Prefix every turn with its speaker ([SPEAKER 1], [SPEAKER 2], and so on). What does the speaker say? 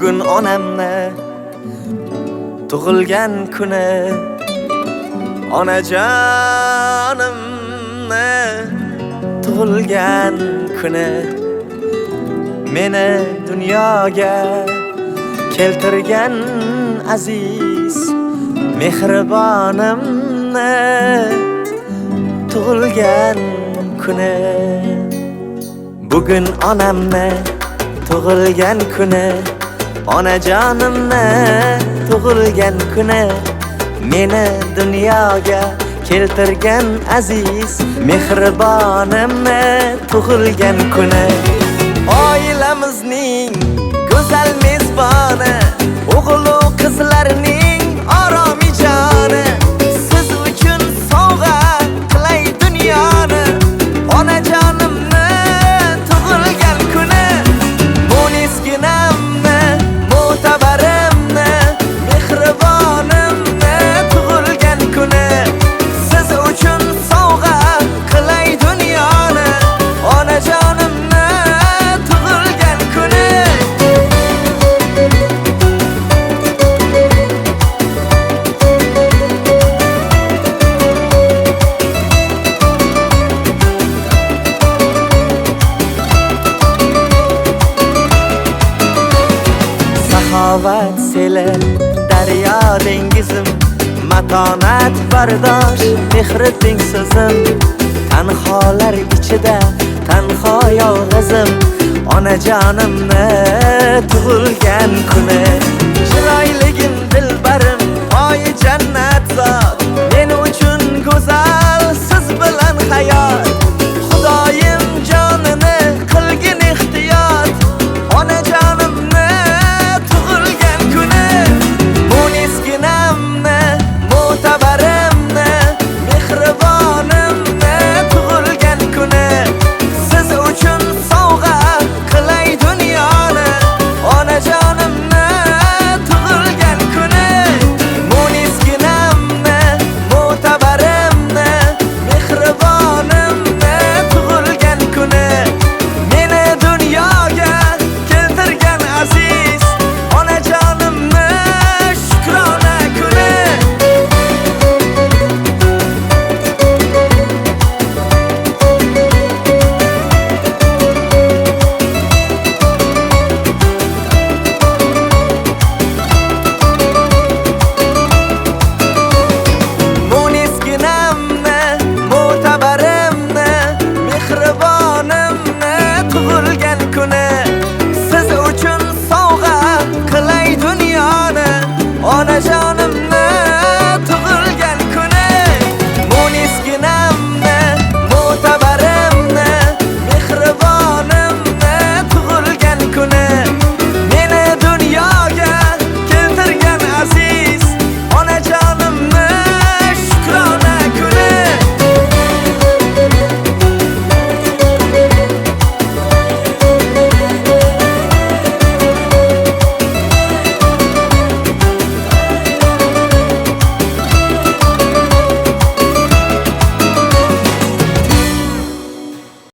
[SPEAKER 1] Bugun onamni tug'ilgan kuni, onajonimni tug'ilgan kuni. Meni dunyoga keltirgan aziz mehribonimni tug'ilgan kuni. Bugun onamni tug'ilgan kuni, onajonimni tug'ilgan kuni. Meni dunyoga keltirgan aziz mehribonimni tug'ilgan kuni. Oilamizning go'zal mezboni, o'g'il u qizlarning oromijoni. Siz uchun sovg'a qilay dunyoni, onajonimni tug'ilgan kuni. Munisginamni, mo'tabarimni, mehribonimni tug'ilgan kuni. Siz uchun sovg'a qilay dunyoni, onajonimni tug'ilgan kuni. Saxovat seli, daryo dengizim, matonat bardosh, mehri tengsizim. Tanholar ichida tanho yolg'izim, onajonimni tug'ilgan kuni. Chiroyligim, dilbarim, poyi jannat zot,